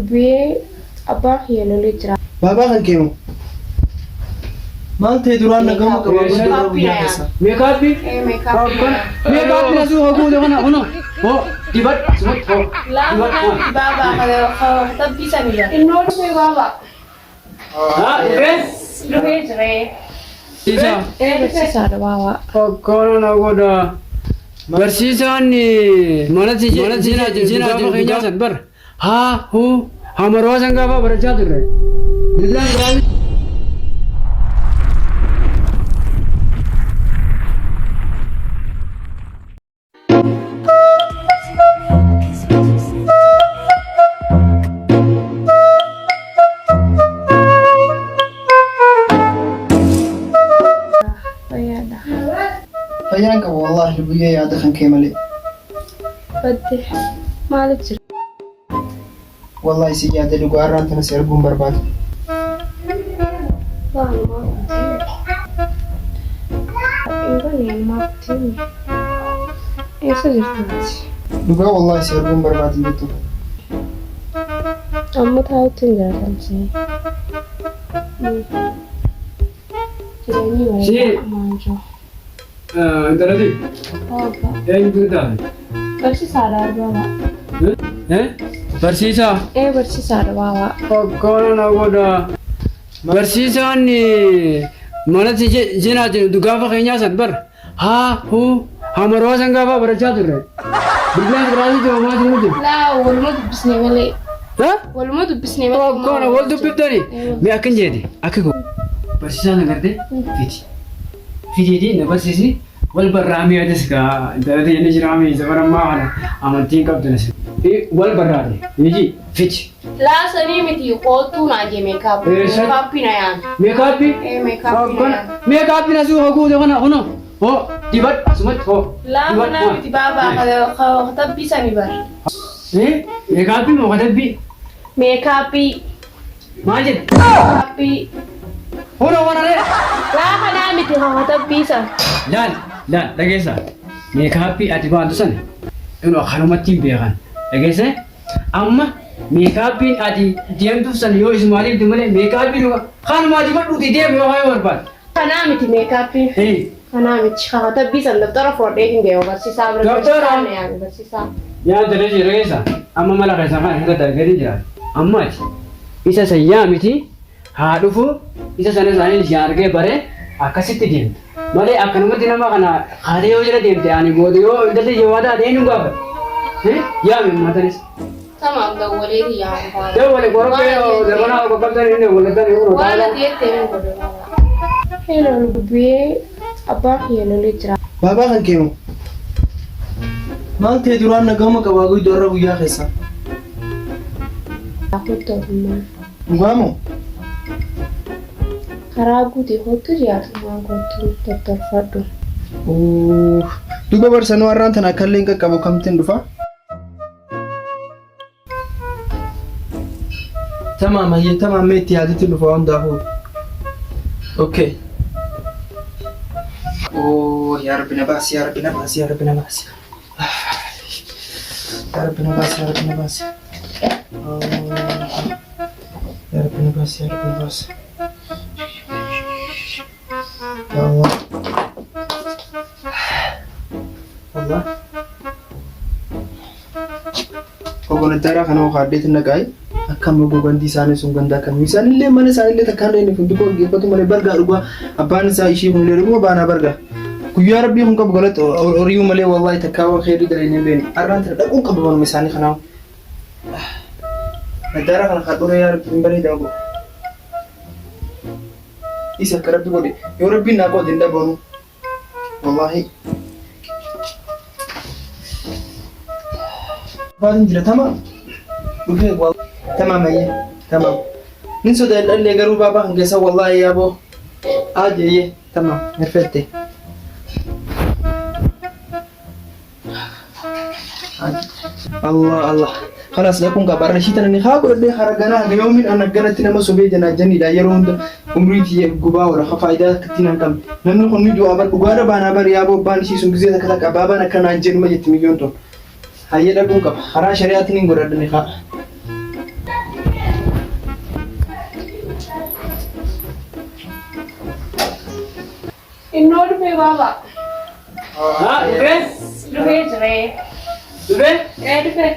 Lubbiyee abbaa kiyya lolee jira. Baabaa kan kee moo? Maal ta'e duraan nagama qaba guddaa guyyaa keessa. Meekaappii? Ee meekaappii na yaame. Meekaappii na suuqa guute kana kuno. Hoo dibadhu asumatti hoo. Laa kanaa miti baabaa katabbii sani bara. Innoo dhufee baabaa. Haa dhufee? Dhufee jiree. Barsiisaa. Ee barsiisaadha baabaa. Akkana na godha. Barsiisaan manatti jina jina jiru gaafa san bar. Haa huu hamaroo san gaafa barachaa turre. Bilbilaan biraa Fayyaadha. Fayyaan qaba wallaahi lubbiyee yaada kan kee malee. Badde maaliif jira? Wallaahi si yaada dhugaa har'aan tana si arguun barbaada. Waanumaa kutee. Hin banne anumaa kutee. Eessa jirta ati? Dhugaa wallaahi si arguun barbaada jettu. Amma taa'utti hin jira tamsee. Jireenyi bareedaa maan jiru. Intalati Abbaa. eenyutu taate? Barsiisaadha baabaa. Barsiisaa. Ee barsiisaadha baabaa. Akkana na godha. Barsiisaan manatti jina jiru gaafa keenyaa san bar. Haa huu hamaroo san gaafa barachaa turre. Bilbilaan biraanii jiru maal jiru jiru. Laa waluma dubbisnee malee. Ha? Waluma dubbisnee malee. Akkana wal dubbiftani. Mee akkan jeete akka go. Barsiisaan agartee fiti. Fitiitii na barsiisi wal barraamee atis gaa intalati inni jiraame zamana ammaa kana amantiin qabdu na si. Wal barraate hiji fiti. Laa sanii miti koottuu naa jee meekaappii. Eessa? Meekaappii na yaame. Meekaappii? Ee meekaappii na yaame. Meekaappii na suuqa guute kana kuno. Hoo dibadhu asumatti hoo. Laa kanaa miti baabaa katabbii sani bara. Meekaappii moo katabbii? Meekaappii. Maal jette? Meekaappii. Kunoo kana ree. Laa kanaa miti katabbii san. Laal laal dhageessa. Meekaappii ati baantu sana inuu kanumatti hin beekan. Dhageesse? Amma meekaappiin ati deemtuuf sana yoo isumaa deemte malee meekaappii dhuga kanumaa dibadhuuti deemu yoo kaayoo barbaadde. Kanaa miti meekaappiin. Kanaa miti katabbii san dabtara fudhadhee hin deemu barsiisaa bira. Dabtara? Barsiisaa na yaame barsiisaa. Yaa intala ishee dhageessa. Amma mala keessan kana irra darganii jira. Amma ati isa san yaa miti haa dhufu isa sana isaanii ishee argee bare akkasitti deemta. Malee akkanumatti nama kana haatee yoo jala deemte ani booda yoo intalli ishee waa taate eenyuun gaafata? Yaa mimmatanis. Tamaam dawwalee yaame baabaa. Dawwale qorqee zamanaa qoqqabdan inni wallattan yeroo Waan taala. ati jette hin godhu baabaa. Hello lubbiyee abbaa kiyya lolee jira. Baabaa kan kee moo? Maal ta'e duraan nagama qaba guddaa irra guyyaa keessa. Kottu atummaan. Dhugaa moo? Karaa guute kottu jiraatumaan kottu tottolfadhu. Duuba barsanuu har'aan tana akka illee hin qaqqabu kamtiin dhufa? Tamaam hayyee tamaam mee itti yaaditti dhufa hundaafuu. Okay. Oh yaa Rabbi na baasi yaa Rabbi na baasi yaa Rabbi na baasi. Yaa Rabbi na baasi yaa Rabbi na baasi. Oh, Yaa Rabbi na baasi yaa Rabbi na baasi. Ya Allah. Allah. Kokonataaraa kana kaaddeetti naqaa'e akkam oguu gandi isaanii sun ganda akkamii isaanillee mana isaanillee takkaan inni funduqa geeffatu malee bargaa dhugaa abbaan isaa ishii kunillee dhuguma baanaa bargaa. Guyyaa rabbii kun qabu galatti horiyuu malee wallaahi takkaa waan kheyrii dalee hin beekne har'aan tana dhaquun qabu manuma isaanii kanaa. Nadaaraa kana kaadhuree yaa rabbi hin bareedaa godhu. Isa akka rabbi godhe yoo rabbiin naa qoode hin dhabamu. Wallaahi. Baatiin jira tamaam. Dhufee tamaam ayyee tamaam. Nin sodaadhallee garuu baabaa kan keessa wallaahi yaaboo. Ajeeyye tamaam perfecte. Allah Allah. Kalaas dhaquun qaba. Arra ishii tana ni haa godhadhee hara ganaa haga yoomiin an akkanatti nama sobee janaa janiidha yeroo hunda umrii tiyya gubaa oola ka faayidaa akkatti hin qabne. Namni kun ni du'a bar dhugaadha baanaa bar yaaboo abbaan ishii sun gizee takka takka baabaan akka naan jedhuma jetti miyyoon tun. Hayyee dhaquun qaba. Karaa shari'aatiin hin godhadha ni haa. Kunoo dhufee baaba. Haa dhufee? Dhufee jiree. Dhufee? Ee dhufee.